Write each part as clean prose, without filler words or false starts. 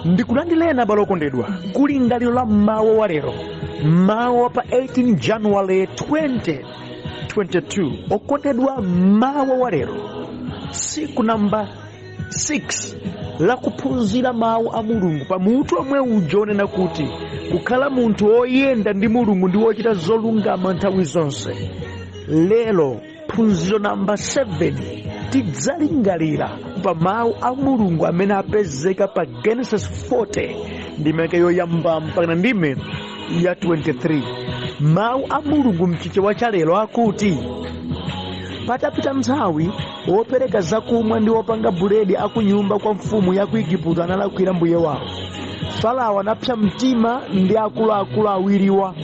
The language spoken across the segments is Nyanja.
Ndikulandireni abale okondedwa ku lingaliro la mmawa wa lero, mmawa pa 18 January 2022. Okondedwa, mmawa wa lero, tsiku namba 6 la kuphunzira mawu a Mulungu pa mutu omwe uja onena kuti kukhala munthu woyenda ndi Mulungu ndi wochita zolungama nthawi zonse. Lero phunziro namba 7, tidzalingalira pa mawu a Mulungu amene apezeka pa Genesis 40, ndime yoyamba mpaka ndime ya 23. Mawu a Mulungu mchichewa cha lero akuti, patapita nthawi, wopereka zakumwa ndi wopanga buledi akunyumba kwa mfumu ya ku Igupto analakwira mbuye wawo. Farao anapsa mtima ndi akuluakulu awiriwa,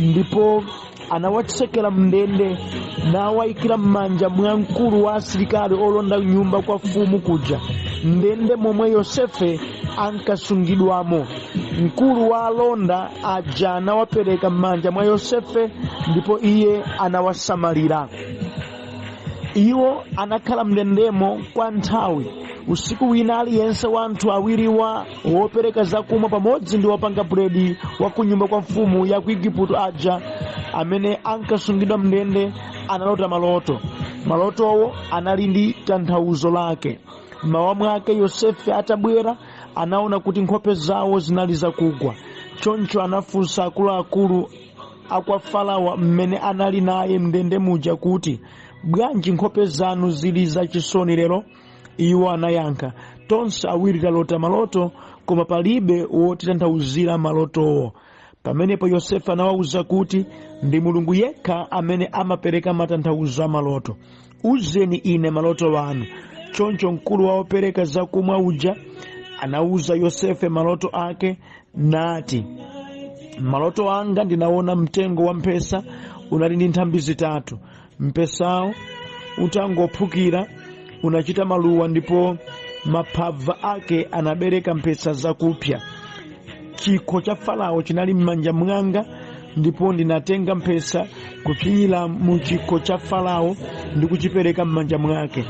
ndipo anawatsekera mndende nawayikira m'manja mwa mkulu wa asilikali olonda nyumba kwa mfumu kuja, ndende momwe Yosefe ankasungidwamo. Mkulu wa alonda aja anawapereka m'manja mwa Yosefe, ndipo iye anawasamalira. Iwo anakhala mndendemo kwa nthawi. Usiku wina, aliyense wa anthu awiriwa, wopereka zakumwa pamodzi ndi wopanga buledi wa kunyumba kwa mfumu ya ku Igupto aja amene ankasungidwa mndende, analota maloto. Malotowo anali ndi tanthauzo lake. Mmawa mwake Yosefe atabwera, anaona kuti nkhope zawo zinali zakugwa. Choncho anafunsa akuluakulu akwa Farao mmene anali naye mndende muja kuti, "Bwanji nkhope zanu zili zachisoni lero?" Iwo anayankha, "Tonse awiri talota maloto, koma palibe wotitanthauzira malotowo." Pamenepo Yosefe anawawuza kuti, "Ndi Mulungu yekha amene amapereka matanthauzo a maloto. Uzeni ine maloto anu." Choncho mkulu wa opereka zakumwa uja anawuza Yosefe maloto ake nati, "Maloto anga ndinaona mtengo wa mphesa unali ndi nthambi zitatu. Mpesawo utangophukira unachita maluwa, ndipo maphava ake anabereka mphesa zakupsa. Chikho cha Farao chinali m'manja mwanga, ndipo ndinatenga mphesa kupsinyira mu chikho cha Farao ndi kuchipereka m'manja mwake."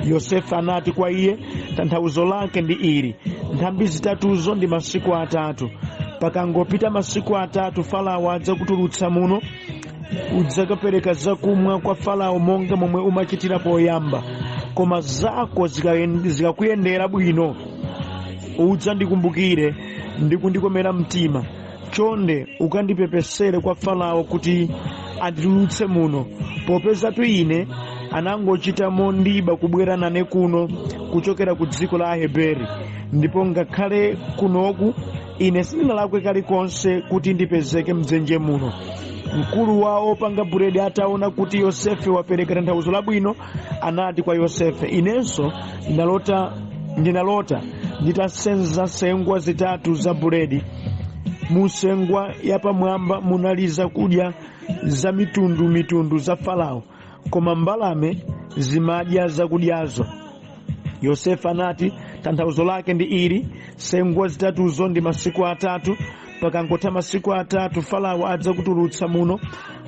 Yosefe anati kwa iye, "Tanthauzo lake ndi ili: nthambi zitatuzo ndi masiku atatu. Pakangopita masiku atatu, Farao adzakutulutsa muno. Udzakapereka zakumwa kwa Farao monga momwe umachitira poyamba. Koma zako zikakuyendera bwino, udzandikumbukire ndi kundikomera mtima. Chonde ukandipepesere kwa Farao kuti anditulutse muno, popezatu ine anangochita mondiba kubwera nane kuno kuchokera ku dziko la Aheberi, ndipo ngakhale kunoku ine sindinalakwe kalikonse kuti ndipezeke mdzenje muno." Mkulu wa opanga buledi ataona kuti Yosefe wapereka tanthauzo labwino, anati kwa Yosefe, "Inenso ndinalota nditasenza sengwa zitatu za buledi. Mu sengwa yapamwamba munali zakudya za mitundumitundu za Farao, koma mbalame zimadya zakudyazo." Yosefe anati, "Tanthauzo lake ndi ili: sengwa zitatuzo ndi masiku atatu. Pakangotha masiku atatu, Farao adzakutulutsa muno,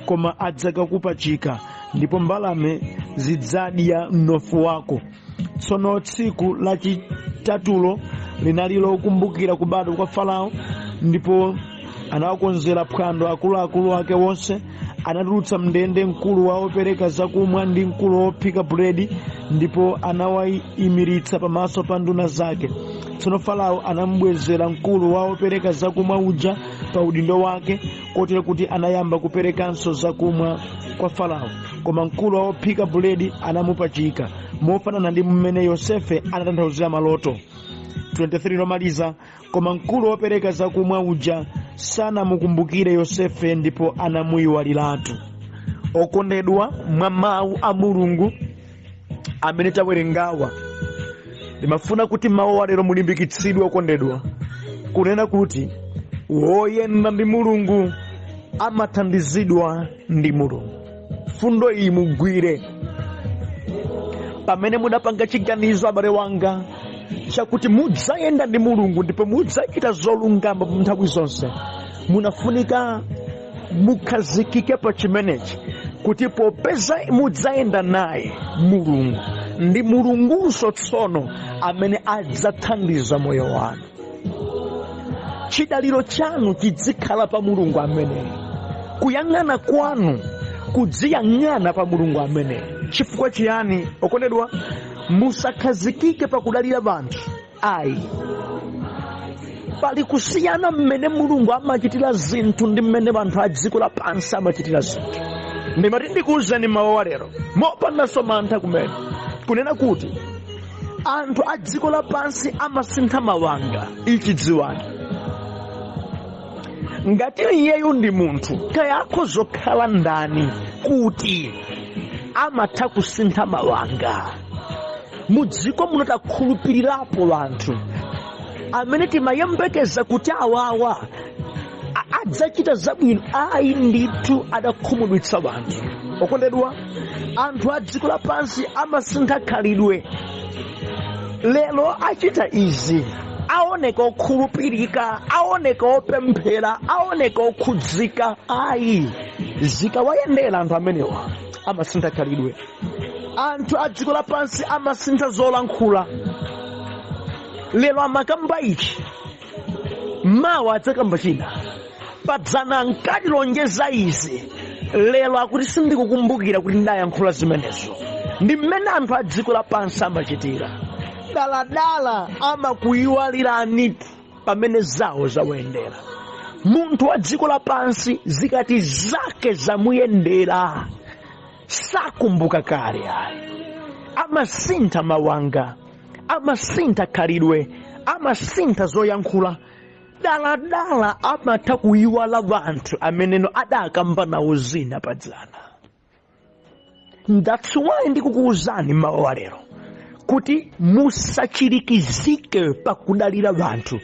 koma adzakakupachika, ndipo mbalame zidzadya mnofu wako." Tsono tsiku lachitatulo linali lokumbukira kubadwa kwa Farao, ndipo anawakonzera phwando akuluakulu ake onse. Anatulutsa mndende mkulu wa opereka zakumwa ndi mkulu wophika buledi, ndipo anawayimiritsa pamaso pa nduna zake. Tsono Farao anamubwezera mkulu wa opereka zakumwa uja pa udindo wake, kotero kuti anayamba kuperekanso zakumwa kwa Farao. Koma mkulu wa ophika buledi anamupachika, mofanana ndi mmene Yosefe anatanthauzira maloto. 23 lomaliza, koma mkulu wopereka zakumwa uja sanamukumbukire Yosefe ndipo anamuyiwaliratu. Okondedwa, mwa mawu a Mulungu amene tawerengawa, ndimafuna kuti mawu alero mulimbikitsidwe, okondedwa, kunena kuti woyenda ndi Mulungu amathandizidwa ndi Mulungu. Fundo iyi mugwire. Pamene mudapanga chiganizo, abale wanga, chakuti mudzayenda ndi Mulungu ndipo mudzachita zolungama nthawi zonse, munafunika mukhazikike pa chimenechi, kuti popeza mudzayenda naye Mulungu, ndi Mulungunso tsono amene adzathandiza moyo wanu. Chidaliro chanu chidzikhala pa Mulungu ameneyo, kuyang'ana kwanu kudziyang'ana pa Mulungu ameneyo. Chifukwa chiyani, okondedwa? Musakhazikike pakudalira banthu ayi. Pali kusiyana mmene Mulungu amachitira zinthu ndi mmene anthu a dziko lapansi amachitira zinthu. Ndimati ndikuwuzeni mawu wa lero mopandanso mantha kumene kunena kuti anthu a dziko lapansi amasintha mawanga. Ichi dziwani, ngati iyeyo ndi munthu, kaya akhozokhala ndani, kuti amatha kusintha mawanga. Mu dziko muno takhulupirirapo anthu amene timayembekeza kuti awawa adzachita zabwino. Ayi ndithu, adakhumudwitsa anthu. Okondedwa, anthu a dziko lapansi amasintha khalidwe. Lero achita izi, aoneka okhulupirika, aoneka opemphera, aoneka okhudzika. Ayi, zikawayendera anthu amenewa amasintha khalidwe. Anthu a dziko lapansi amasintha zolankhula. Lero amakamba ichi, mawa adzakamba china. Padzana ankatilonjeza izi, lero akuti sindikukumbukira kuti ndayankhula zimenezo. Ndi mmene anthu a dziko lapansi amachitira. Daladala amakuyiwalirani pamene zawo zawayendera. Munthu wa dziko lapansi zikati zake zamuyendera sakumbuka kale ayi. Amasintha mawanga, amasintha khalidwe, amasintha zoyankhula. Daladala amatha kuyiwala anthu ameneno adakamba nawo zina padzana. That's why ndikukuwuzani mawu a lero kuti musachirikizike pakudalira anthu.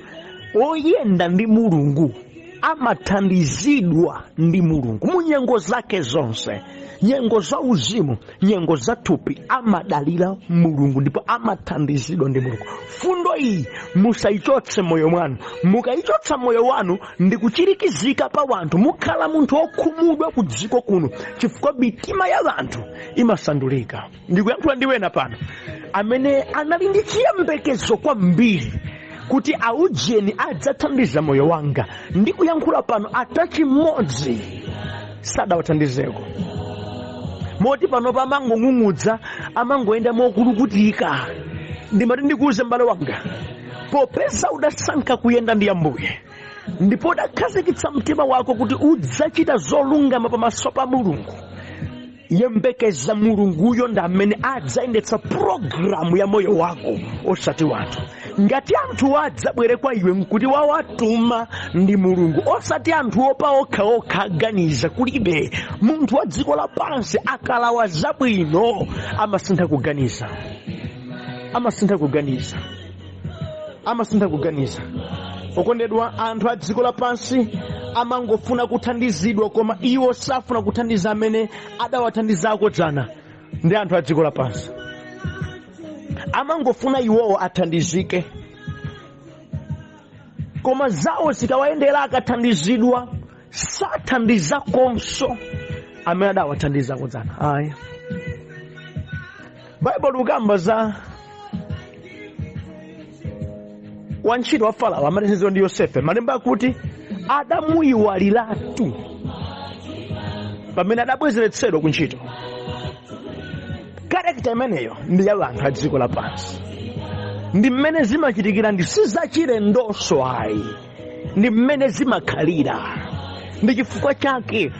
Oyenda ndi Mulungu amathandizidwa ndi Mulungu mu nyengo zake zonse, nyengo za uzimu, nyengo za thupi. Amadalira Mulungu ndipo amathandizidwa ndi Mulungu. Fundo iyi musayichotse moyo mwanu. Mukayichotsa moyo wanu ndi kuchirikizika pa wanthu, mukhala munthu wokhumudwa ku dziko kuno, chifukwa mitima ya wanthu imasandulika. Ndikuyankhula ndi wena pano amene anali ndi chiyembekezo kwambiri kuti aujeni adzathandiza moyo wanga. Ndikuyankhula pano ata chimodzi sadawathandizeko, moti panopa amangong'ung'udza, amangoyenda mokulukutika. Ndimati ndikuuze m'bale wanga, popeza udasankha kuyenda ndi Ambuye ndipo udakhazikitsa mtima wako kuti udzachita zolungama pamaso pa Mulungu, yembekeza Mulunguyo ndi amene adzayendetsa pulogalamu ya moyo wako, osati wanthu. Ngati anthu adzabwere kwa iwe nkuti wawatuma ndi Mulungu, osati anthu opa okhaokha aganiza. Kulibe munthu wa dziko lapansi akalawa zabwino amasintha kuganiza, amasintha kuganiza, amasintha kuganiza. Okondedwa, anthu a dziko lapansi amangofuna kuthandizidwa, koma iwo safuna kuthandiza amene adawathandizako dzana. Ndi anthu a dziko lapansi amangofuna iwowo athandizike, koma zawo zikawayendera akathandizidwa sathandizakonso amene adawathandizako dzana. Ayi, Baibulo likukamba za wantchito wa Farao amathandizidwa ndi Yosefe. Malemba akuti adamuyiwaliratu pamene adabwezeretsedwa ku ntchito. Character imeneyo ndi ya anthu a dziko lapansi, ndi mmene zimachitikira, ndi sizachilendonso ayi, ndi mmene zimakhalira. Ndi chifukwa chake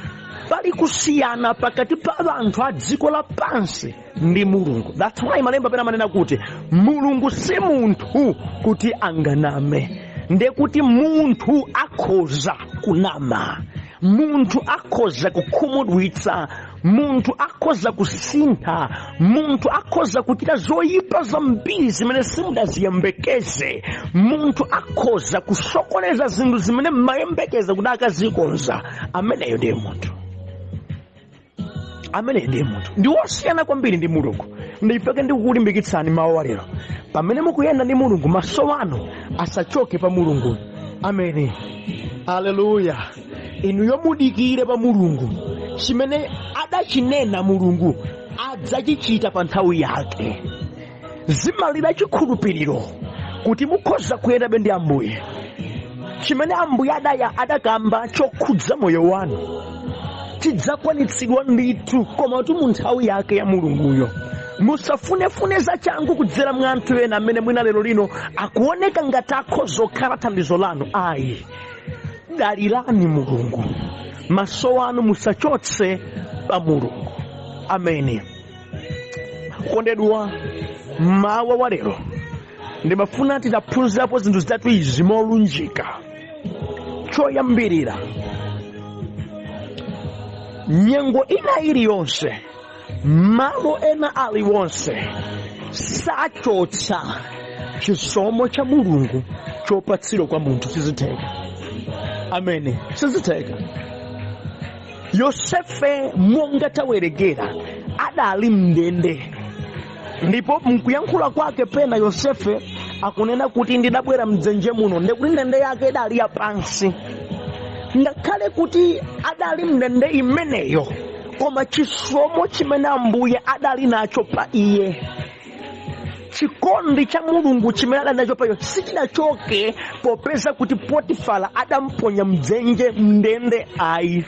pali kusiyana pakati pa anthu a dziko lapansi ndi Mulungu. That's why malemba pena amanena kuti Mulungu si munthu kuti anganame. Ndiye kuti munthu akhoza kunama, munthu akhoza kukhumudwitsa, munthu akhoza kusintha, munthu akhoza kuchita zoyipa zambiri zimene simudaziyembekeze, munthu akhoza kusokoneza zinthu zimene mmayembekeza kuti akazikonza. Ameneyo ndiye munthu, amene ndiye munthu, ndi wosiyana kwambiri ndi Mulungu. Ndifeke ndikukulimbikitsani mawu alero, pamene mukuyenda ndi Mulungu, maso anu asachoke pa Mulungu. Ameni, aleluya. Inuyo mudikire pa Mulungu. Chimene adachinena Mulungu adzachichita pa nthawi yake. Zimalira chikhulupiriro kuti mukhoza kuyendabe ndi Ambuye. Chimene Ambuye adaya adakamba chokhudza moyo wanu chidzakwanitsidwa ndithu, komatu mu nthawi yake ya Mulunguyo. Musafunefune zachangu kudzera mwa anthu ena amene mwina lero lino akuoneka ngati akhoza kukhala thandizo lanu. Ayi, dalirani Mulungu, maso anu musachotse pa Mulungu. Ameni. Kondedwa, mawa wa lero ndimafuna titaphunzirapo zinthu zitatu izi molunjika. Choyambirira, nyengo ina iliyonse, malo ena aliwonse sachotsa chisomo cha Mulungu chopatsidwa kwa munthu. Sizitheka. Amene, sizitheka. Yosefe, monga tawerengera, adali mndende, ndipo mkuyankhula kwake pena Yosefe akunena kuti, "Ndidabwera mdzenje muno," ndekuti ndende yake idali yapansi. Ngakhale kuti adali mndende imeneyo, koma chisomo chimene Ambuye adali nacho pa iye, chikondi cha Mulungu chimene adali nacho pa iye, sichidachoke popeza kuti Potifara adamponya mdzenje, mndende, ayi.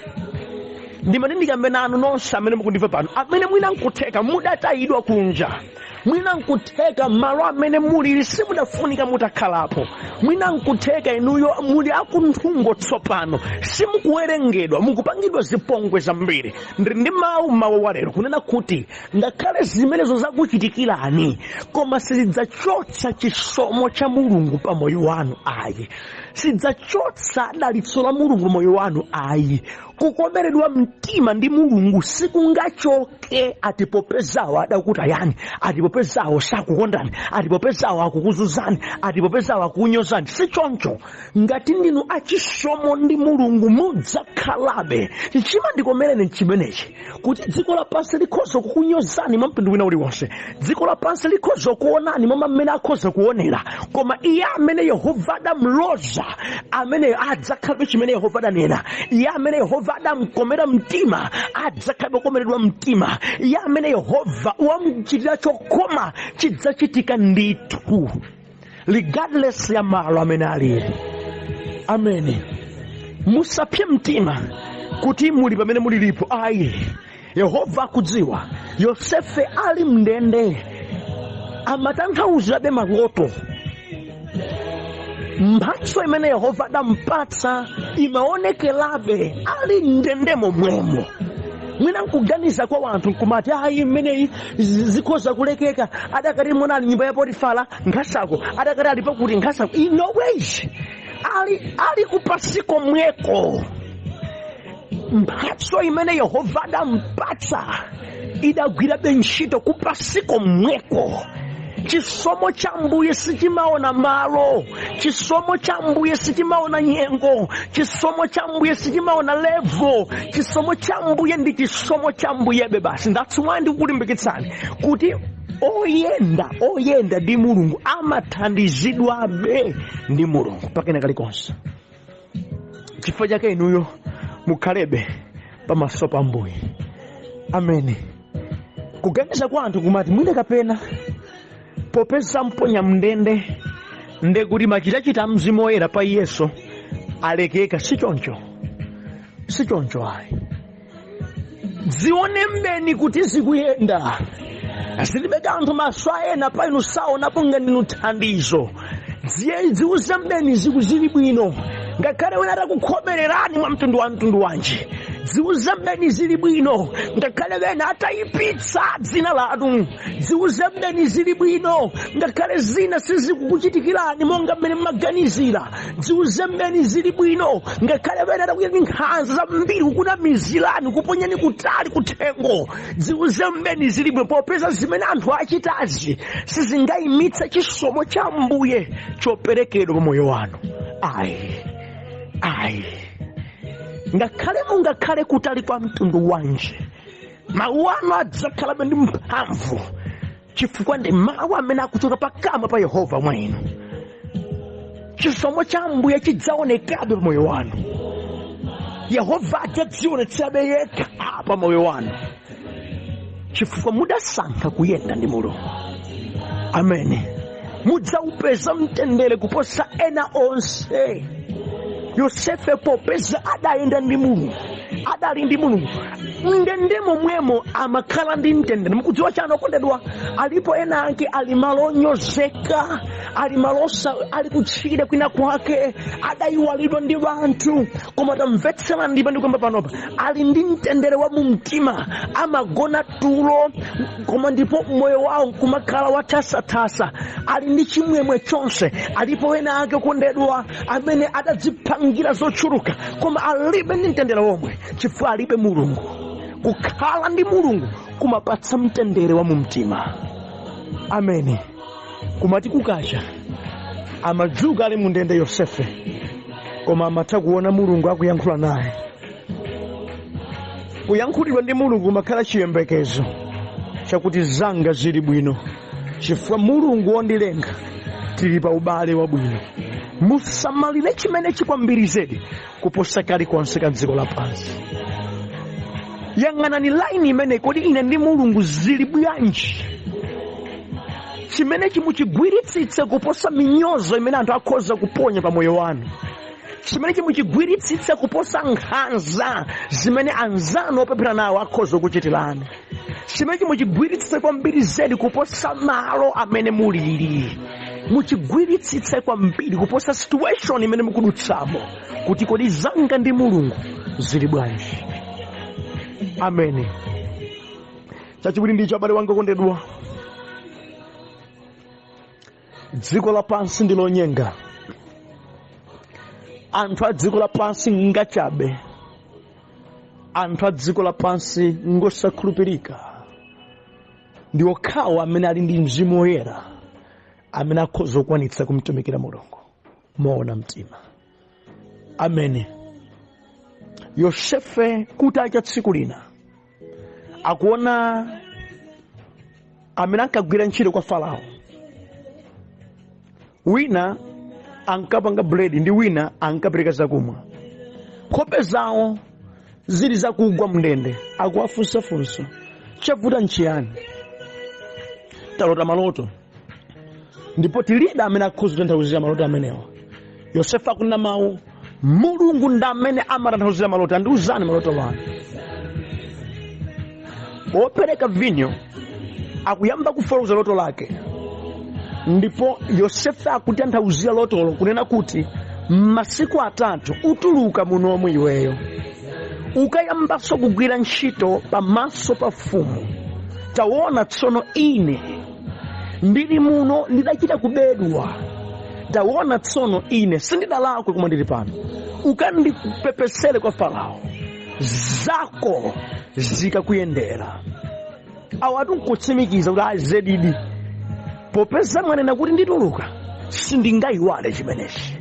Ndimati ndikambe nanu nonse amene mukundimva pano, amene mwina nkutheka mudatayidwa kunja, mwina nkutheka malo amene mulili simudafunika mutakhalapo, mwina nkutheka inuyo muli akunthungo tsopano, simukuwerengedwa, mukupangidwa zipongwe zambiri. Ndili ndi mawu mawa wa lero kunena kuti ngakhale zimenezo zakuchitikirani, koma sizidzachotsa chisomo cha Mulungu pa moyo wanu, ayi. Sizidzachotsa dalitso la Mulungu pa moyo wanu, ayi. Kukomeredwa mtima ndi Mulungu sikungachoke ati popezawo adakutayani, ati popezawo sakukondani, ati popezawo akukuzunzani, ati popezawo akukunyozani. Si choncho. Ngati ndinu achisomo ndi Mulungu, mudzakhalabe. Chimandikomereni chimenechi, kuti dziko lapansi likhoza kukunyozani mwa mtundu wina uliwonse, dziko lapansi likhoza kuonani mwa mmene akhoza kuonera, koma iye amene Yehova adamloza, amene adzakhalabe chimene Yehova adanena. Iye amene Yehova adamkomera mtima adzakhalabe kukomeredwa mtima. Iye amene Yehova wamuchitira chokoma, chidzachitika ndithu, regardless ya malo amene alili. Amene, musapse mtima kuti muli pamene mulilipo, ayi. Yehova akudziwa. Yosefe ali mndende amatanthauzirabe maloto. Mphatso imene Yehova adampatsa imaonekerabe ali mndende momwemo. Mwina nkuganiza kwa wanthu nkumati, "Ayi, mmeneyi zikhoza kulekeka, adakati mwana ali nyumba ya Potifara nkhasako, adakati ali pakuti nkhasako." In no ways. Ali kupasiko mweko, mphatso imene Yehova adampatsa idagwirabe ntchito kupasiko mweko. Chisomo cha Mbuye sichimaona malo, chisomo cha Mbuye sichimaona nyengo, chisomo cha Mbuye sichimaona level. Chisomo cha Mbuye ndi chisomo cha Mbuyebe basi. That's why ndikukulimbikitsani kuti oyenda ndi Mulungu amathandizidwabe ndi Mulungu pakena kalikonse. Chifukwa chake inuyo mukhalebe pamaso pa Mbuye. Amene, kuganiza kwa anthu kumati mwina kapena popeza mponya mndende ndekuti machitachita Mzimu Woyera pa Yesu alekeka. Si choncho, si choncho, ayi. Zione mbeni kuti zikuyenda, zilibe kanthu maso aena pa inu saonapo nga ndinu thandizo. Dziuze mbeni zikuzili bwino, ngakhale wina atakukhomererani mwa mtundu wa mtundu wanji. Dziuze mbeni zili bwino, ngakhale wena atayipitsa dzina lanu. Dziuze mbeni zili bwino, ngakhale zina sizikukuchitikirani monga mmene mmaganizira. Dziuze mbeni zili bwino, ngakhale wena atakuchitani nkhanza zambiri, kukunamizirani, kuponyani kutali kuthengo. Dziuze mbeni zili bwino, popeza zimene anthu achitazi sizingayimitse chisomo cha Mbuye choperekedwa pa moyo wanu, ayi, ayi. Ngakhale mungakhale kutali kwa mtundu wanji, mawu anu adzakhalabe ndi mphamvu, chifukwa ndi mawu amene akuchoka pakamwa pa Yehova mwa inu. Chisomo cha Mbuye chidzaonekabe pa moyo wanu. Yehova adzadzionetserabe yekha pa moyo wanu, chifukwa mudasankha kuyenda ndi Mulungu. Amene, mudzaupeza mtendere kuposa ena onse. Yosefe popeza adayenda ndi Mulungu, adali ndi Mulungu, mndende momwemo amakhala ndi mtendere. Mukudziwa chani, okondedwa? Alipo ena ake ali malo onyozeka, ali malo ali kutchire kwina kwake, adayiwalidwa ndi anthu, koma tamvetsera ndipo ndikuyamba panopa, ali ndi mtendere wa mumtima, amagona tulo koma ndipo moyo wawo nkumakhala wathasathasa, ali ndi chimwemwe chonse. Alipo ena ake, okondedwa, amene adadzipangira zochuluka koma alibe ndi mtendere womwe, chifukwa alibe Mulungu. Kukhala ndi Mulungu kumapatsa mtendere wa mumtima. Amene kumati kukacha amadzuka ali mundende Yosefe, koma amatha kuona Mulungu akuyankhula naye. Kuyankhulidwa ndi Mulungu kumakhala chiyembekezo chakuti zanga zili bwino, chifukwa Mulungu wondilenga tili pa ubale wabwino. Musamalire chimene chikwambiri zedi kuposa kalikonse ka dziko lapansi. Yang'anani laini imene, kodi ine ndi Mulungu zili bwanji? Chimene chimuchigwiritsitse kuposa minyozo imene anthu akhoza kuponya pa moyo wanu, chimene chimuchigwiritsitse kuposa nkhanza zimene anzanu opemphera nawo akhoza kuchitirani, chimene chimuchigwiritsitse kwambiri zedi kuposa malo amene mulili, muchigwiritsitse kwambiri kuposa situation imene mukudutsamo, kuti kodi zanga ndi Mulungu zili bwanji? Amene chachiwiri ndicho, abale wanga okondedwa, dziko lapansi ndi lonyenga. Anthu a dziko lapansi ngachabe, anthu a dziko lapansi ngosakhulupirika. Ndi okhawo amene ali ndi Mzimu Woyera amene akhoza kukwanitsa kumtumikira Mulungu moona mtima. Amene Yosefe kutacha tsiku lina akuona amene ankagwira ntchito kwa Farao, wina ankapanga buledi ndi wina ankapereka zakumwa, nkhope zawo zili zakugwa mndende, akuwafunsafunsa, chavuta nchiyani? Talota maloto ndipo tilibe amene akhoza kutanthauzira maloto amenewa. Yosefe akunena mawu, Mulungu ndi amene amatanthauzira maloto, andiuzani maloto wanu. Wopereka vinyo akuyamba kufotokoza loto lake, ndipo Yosefe akutanthauzira lotolo kunena kuti masiku 3 utuluka munomu, iweyo ukayambanso kugwira ntchito pamaso pa mfumu. Taona tsono, ine ndili muno ndidachita kubedwa. Taona tsono, ine sindidalakwe koma ndili pano. Ukandipepesere kwa Farao, zako zikakuyendera. Awatu nkutsimikiza kuti azedidi, popeza mwanena kuti ndituluka, sindingayiwale chimenechi,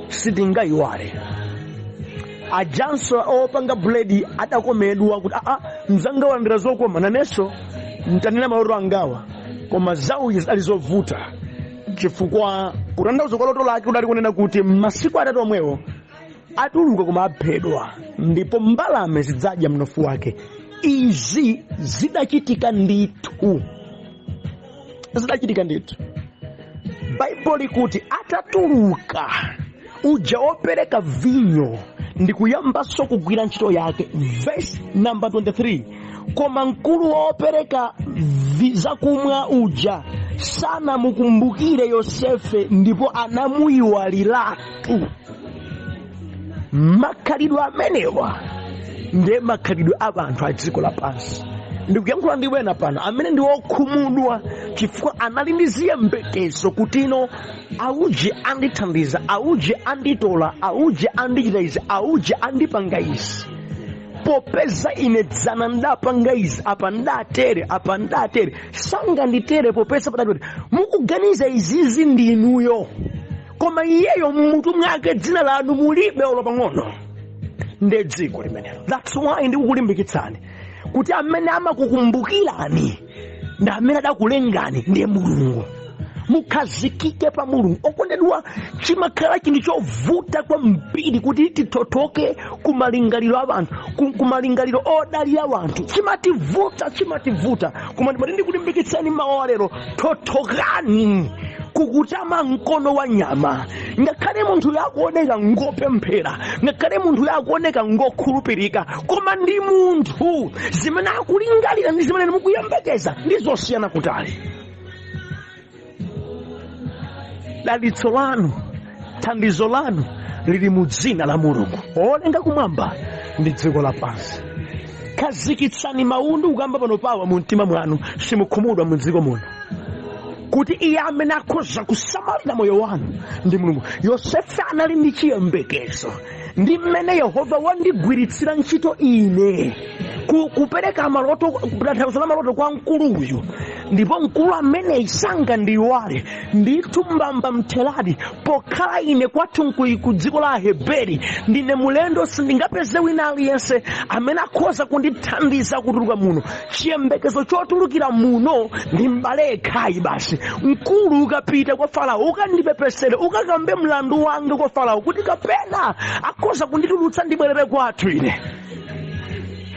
sindingayiwale. Ajanso opanga buledi adakomedwa kuti aa, mzanga walandira zokoma, nanenso ntanena maloto angawa. Koma zawuyi zidali zovuta, chifukwa kutanthauza kwa loto lake kudali kunena kuti masiku 3 omwewo atuluka koma aphedwa, ndipo mbalame zidzadya mnofu wake. Izi zidachitika ndithu, zidachitika ndithu. Baibulo likuti atatuluka uja wopereka vinyo ndi kuyambanso kugwira ntchito yake, verse number 23, koma mkulu wopereka zakumwa uja sanamukumbukire Yosefe ndipo anamuyiwaliratu. Makhalidwe amenewa ndiye makhalidwe a anthu a dziko lapansi. Ndikuyankhula ndi wena pano amene ndi wokhumudwa chifukwa anali ndi ziyembekezo kuti ino auje andithandiza, auje anditola, auje andichita izi, auje andipanga izi, popeza ine dzana ndapanga izi, apa ndatere, apa ndatere, sanganditere popeza padati. Mukuganiza izizi ndinuyo, koma iyeyo mmutu mwake dzina lanu mulibe olo pang'ono. Ndiye dziko limenelo. That's why ndikukulimbikitsani kuti amene amakukumbukirani ndi amene adakulengani ndiye Mulungu. Mukhazikike pa Mulungu. Okondedwa, chimakhala chinthu chovuta kwambiri kuti tithothoke ku malingaliro a anthu, ku malingaliro odalira anthu. Chimativuta, chimativuta. Koma ndimati ndikulimbikitsani mawu alero, thothokani. Kukutama mkono wa nyama, ngakhale munthu yakuoneka ngopemphera, ngakhale munthu yakuoneka ngokhulupirika, koma ndi munthu, zimene akulingalira ndi zimene mukuyembekeza ndi zosiyana kutali. Dalitso lanu, thandizo lanu lili mu dzina la Mulungu olenga kumwamba ndi dziko lapansi. Khazikitsani mawu ndikukamba pano pawa mu mtima mwanu, simukhumudwa mu dziko muno, kuti iye amene akhoza kusamalira moyo wanu ndi Mulungu. Yosefe anali ndi chiyembekezo ndi mmene Yehova wandigwiritsira ntchito ine kupereka maloto, tanthauzo la maloto kwa mkuluyu, ndipo mkulu ameneyi sangandiyiwale ndithu, mbamba mtheradi. Pokhala ine kwathu ku dziko la Aheberi ndine mulendo, sindingapeze wina aliyense amene akhoza kundithandiza kutuluka muno. Chiyembekezo chotulukira muno ndi m'bale yekhayi basi. Mkulu, ukapita kwa Farao ukandipepesere, ukakambe mlandu wanga kwa Farao kuti kapena akhoza kunditulutsa ndibwerere kwathu ine.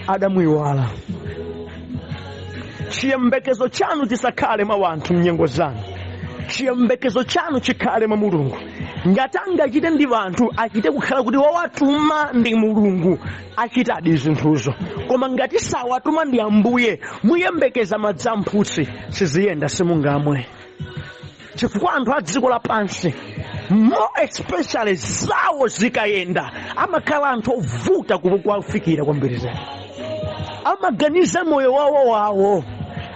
Adamuiwala. Chiyembekezo chanu chisakhale mwa wanthu mnyengo zanu, chiyembekezo chanu chikhale mwa Mulungu. Ngati angachite ndi wanthu, achite kukhala kuti wawatuma ndi Mulungu, achitadi zinthuzo. Koma ngati sawatuma ndi Ambuye, muyembekeza madzi amphutsi, siziyenda, simungamwe, chifukwa anthu a dziko lapansi, more especially zawo zikayenda, amakhala anthu ovuta kuwafikira kwambiri zedi. Amaganiza moyo wawo wawo,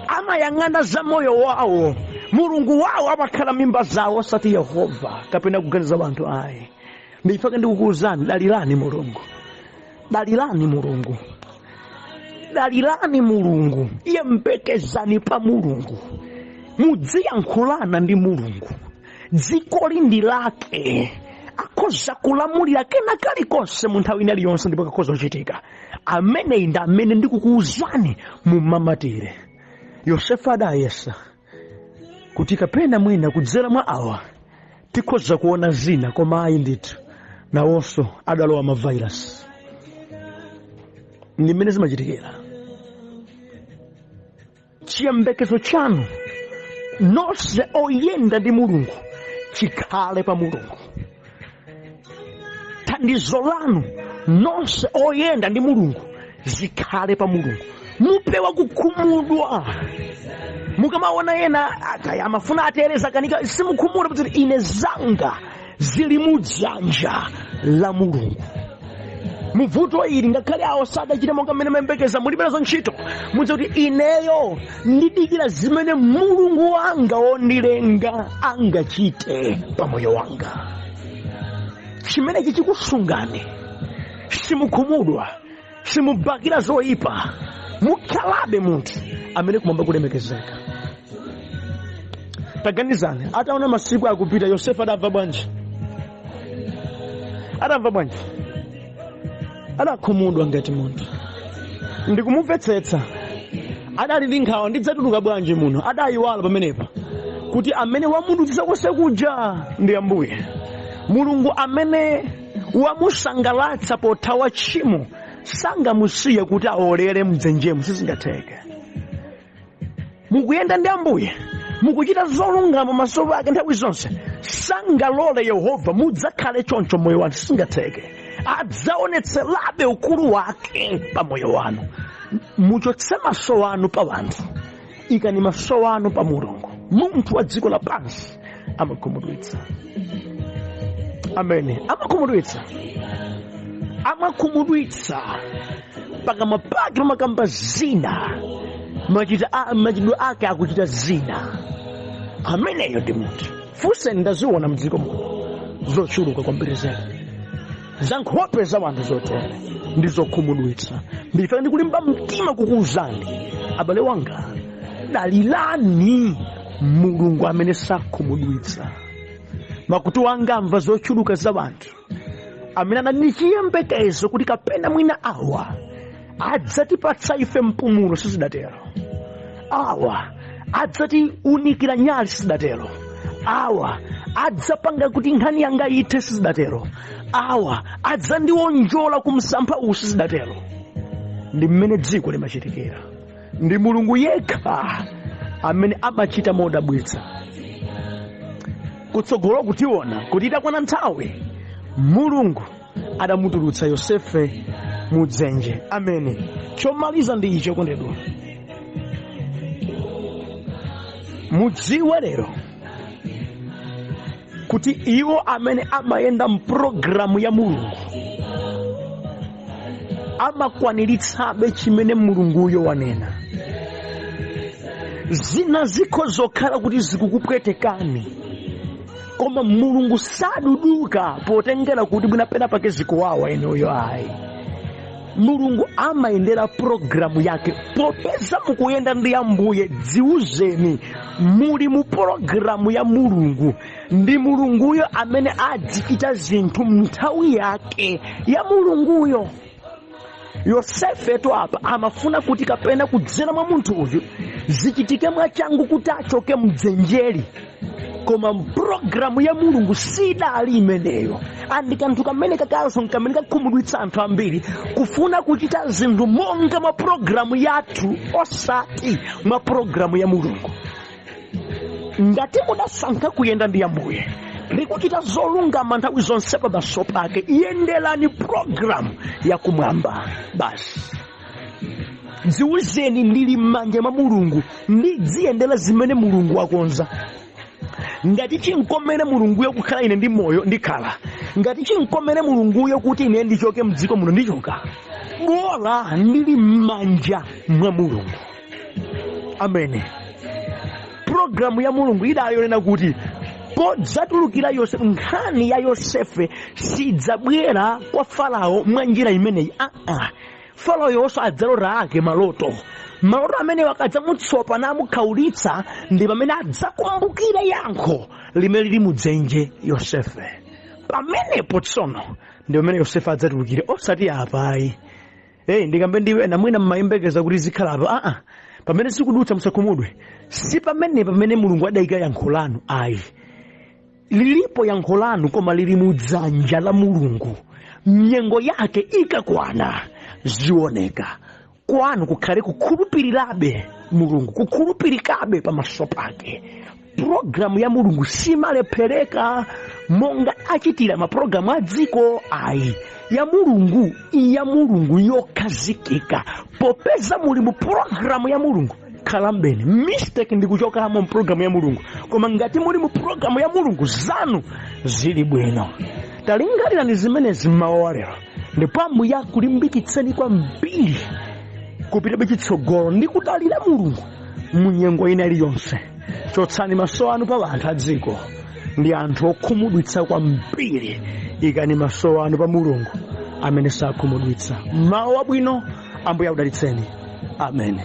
amayang'ana za moyo wawo, mulungu wawo amakhala mimba zawo, osati Yehova kapena kuganiza wanthu ayi. Ndifake ndikukuwuzani, dalirani Mulungu, dalirani Mulungu, dalirani Mulungu, yembekezani pa Mulungu, mudziyankhulana ndi Mulungu. Dzikoli ndi lake, akhoza kulamulira kena kalikonse mu nthawi ina iliyonse, ndipo kakhoza kuchitika. Ameneyi ndi amene ndikukuwuzani mumamatire. Yosefe adayesa kuti kapena mwina kudzera mwa awa tikhoza kuona zina, koma ayi ndithu, nawonso adalowa mavairasi. Ndi mmene zimachitikira. Chiyembekezo chanu nonse oyenda ndi Mulungu chikhale pa Mulungu. Thandizo lanu nonse oyenda ndi Mulungu zikhale pa Mulungu. Mupewa kukhumudwa mukamaona ena akaya amafuna atereza kanika, simukhumudwa kuti ine zanga zili mudzanja la Mulungu. Muvuto ili, ngakhale awo sadachite monga mmene mayembekeza, mulibe nazo ntchito. Mudziwe kuti ineyo ndidikira zimene Mulungu wanga wondilenga angachite pa moyo wanga. Chimenechi chikusungani, simukhumudwa, simubakira zoyipa, mukhalabe munthu amene kumwamba kulemekezeka. Taganizani, ataona masiku akupita, Yosefe adamva bwanji? Adamva bwanji? Adakhumudwa ngati munthu, ndikumumvetsetsa. Adali ndi nkhawa, ndidzatuluka bwanji muno? Adayiwala pamenepa kuti amene wamudutsitsa konse kuja ndi Ambuye Mulungu, amene wamusangalatsa pothawa tchimo sangamusiye kuti aolere mdzenjemo, sizingatheke. Mukuyenda ndi Ambuye, mukuchita zolungama maso ake nthawi zonse, sangalole Yehova mudzakhale choncho moyo wanu, sizingatheke. Adzaonetserabe ukulu wake pa moyo wanu. Muchotse maso anu pa wanthu, ikani maso anu pa Mulungu. Munthu wa dziko lapansi amakhumudwitsa, amene amakhumudwitsa, amakhumudwitsa pakamwa pake pamakamba zina, machitidwe ake akuchita zina. Ameneyo ndi munthu. Funseni, ndaziona mdziko muno zochuluka kwambiri zedi za nkhope za wanthu zotere ndi zokhumudwitsa. Ndife ndikulimba mtima kukuwuzani abale wanga, dalirani Mulungu amene sakhumudwitsa. Makutu anga amva zochuluka za wanthu amene anali ndi chiyembekezo kuti kapena mwina awa adzatipatsa ife mpumulo, sizidatero. Awa adzatiunikira nyali, sizidatero. Awa adzapanga kuti nkhani yanga ithe, sizidatero. Awa adzandiwonjola ku msampha uwu, sizidatero. Ndi mmene dziko limachitikira. Ndi Mulungu yekha amene amachita modabwitsa. Kutsogolo kutiona kuti itakwana nthawi, Mulungu adamutulutsa Yosefe mu dzenje. Amene chomaliza ndi ichi, okondedwa, mudziwe lero kuti iwo amene amayenda mpulogalamu ya Mulungu amakwaniritsabe chimene Mulunguyo wanena. Zina zikhoza kukhala kuti zikukupwetekani, koma Mulungu saduduka potengera kuti mwina pena pake zikuwawa inuyo, ayi. Mulungu amayendera pulogalamu yake. Popeza mukuyenda ndi Ambuye, dziwuzeni muli mu pulogalamu ya Mulungu. Ndi Mulunguyo amene adzichita zinthu mnthawi yake ya Mulunguyo. Yosefetu apa amafuna kuti kapena kudzera mwa munthu uyu zichitike mwachangu kuti achoke mdzenjeli, koma mpulogalamu ya Mulungu sidali imeneyo. Andi kanthu kamene kakanso nkamene kakhumudwitsa anthu ambiri, kufuna kuchita zinthu monga mwa pulogalamu yathu osati mwa pulogalamu ya Mulungu. Ngati mudasankha kuyenda ndi Ambuye ndi kuchita zolungama nthawi zonse pamaso pake, yenderani pulogalamu yakumwamba basi. Dziwuzeni, ndili m'manja mwa Mulungu, ndidziyendera zimene Mulungu wakonza. Ngati chinkomere Mulunguyo kukhala ine ndi moyo, ndikhala. Ngati chinkomere Mulunguyo kuti ine ndichoke mdziko muno, ndichoka. Bola ndili m'manja mwa Mulungu. Amene pulogalamu ya Mulungu idali yonena kuti podzatulukira Yosefe, nkhani ya Yosefe sidzabwera kwa Farao mwa njira imeneyi. Aa, Farao yonso adzalota ake maloto. Maloto amene akadzamutsopa namukhaulitsa, ndi pamene adzakumbukire yankho limene lili mudzenje Yosefe. Pamenepo tsono ndi pamene Yosefe adzatulukire, osati apa ayi. Hey, ndikambe ndiwe ena mwina mmayembekeza kuti zikhala apa. Aa, pamene zikudutsa musakhumudwe. Si pamene pamene Mulungu adayika yankho lanu ayi. Lilipo yankho lanu, koma lili mudzanja la Mulungu. Nyengo yake ikakwana zioneka. Kwanu kukhale kukhulupirirabe Mulungu, kukhulupirikabe pamaso pake. Pulogalamu ya Mulungu simalephereka monga achitira mapulogalamu a dziko ayi. Ya Mulungu, ya Mulungu yokhazikika. Popeza muli mu pulogalamu ya Mulungu, khalambeni. Mistake ndi kuchokamo mu pulogalamu ya Mulungu, koma ngati muli mu pulogalamu ya Mulungu, zanu zili bwino. Talingalirani zimenezi mmawa wa lero, ndipo Ambuye akulimbikitseni kwambiri kupitabe chitsogolo ndi kudalira Mulungu mu nyengo ina iliyonse. Chotsani maso anu pa anthu a dziko, ndi anthu okhumudwitsa kwambiri. Ikani maso anu pa Mulungu amene sakhumudwitsa. Mawu abwino, Ambuye akudalitseni. Amen.